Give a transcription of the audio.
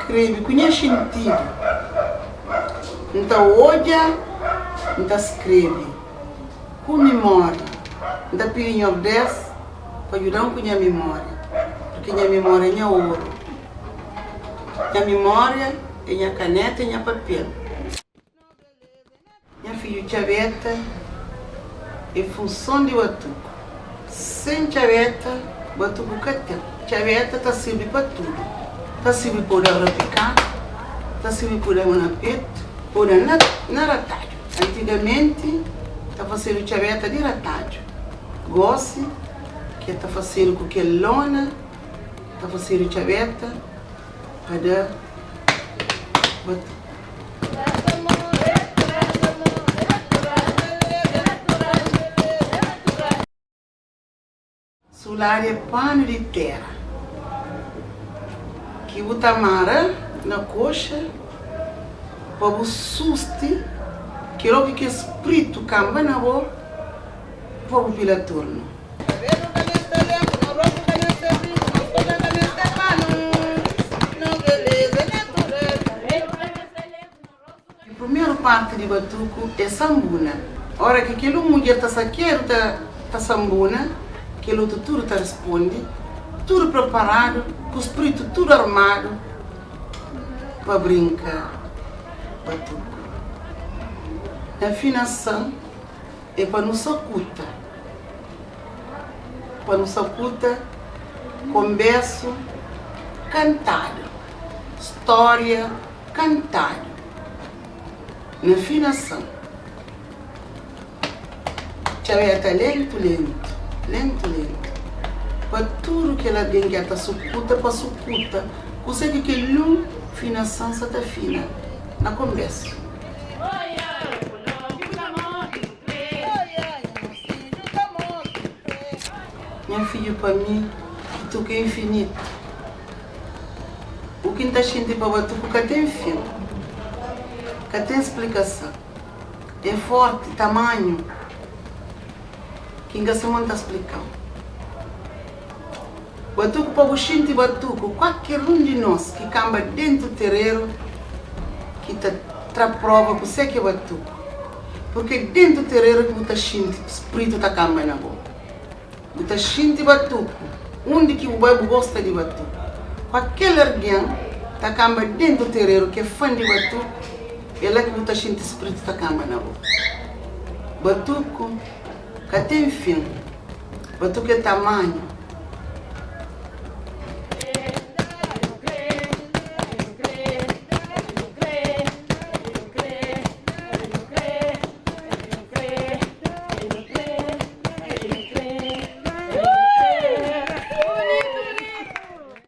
skrebe ku nha xintidu. N ta odja, N ta skrebe ku mimória. N ta pidi Nhordés pa djuda-m ku nha mimória, purki nha mimória é nha oru. Nha mimória é nha kaneta, é nha papel. Nha fidju txabeta é funson di batuku. Sen txabeta, batuku ka ten. Txabeta ta sirbi pa tudu. Ta sirbi pa bu da rapikadu, ta sirbi pa bu da na petu, pa bu da na ratadju. Antigamenti ta fasedu txabeta di ratadju. Gosi ki el ta fasedu ku kel lona, ta fasedu txabeta pa da batuku. Sulari é panu di tera ki bu ta mara na koxa pa bu susti kel oki kes spritu kanba na bo pa bu pila turnu. Kabelu ka meste lensu, no rostu ka meste brinku, nos boka ka meste panu, nos beleza é natural. Ki primeru parti di batuku é sanbuna. Ora ki kel un mudjer ta sakedu ta ta sanbuna, kel otu tudu ta risponde, tudu preparadu, ku spritu tudu armadu pa brinka batuku. Na finasan é pa nu sakuta, pa nu sakuta konbesu kantadu, stória kantadu na finason. Txabeta lentu lentu, lentu lentu, pa tudu kel algen ki a ta sukuta pa sukuta kuse ki kel un finason sa ta fina na konbesu. Nha fidju pa mi batuku é infinitu. U ki N ta xinti pa batuku ka ten fin, ka ten splikasan. É forti, tamanhu, ki N ka se mon ta splika-u. Batuku pa bu xinti batuku, kualker un di nos ki kanba dentu tereru ki ta tra prova kusé ki é batuku. Purke dentu tereru ki bu ta xinti spritu ta kanba na bo. Bu ta xinti batuku. Undi ki bu bai bu gosta di batuku. Kuakel argen ta kanba dentu tereru ki é fan di batuku, é la ki bu ta xinti spritu ta kanba na bo. Batuku ka ten fin. Batuku é tamanhu.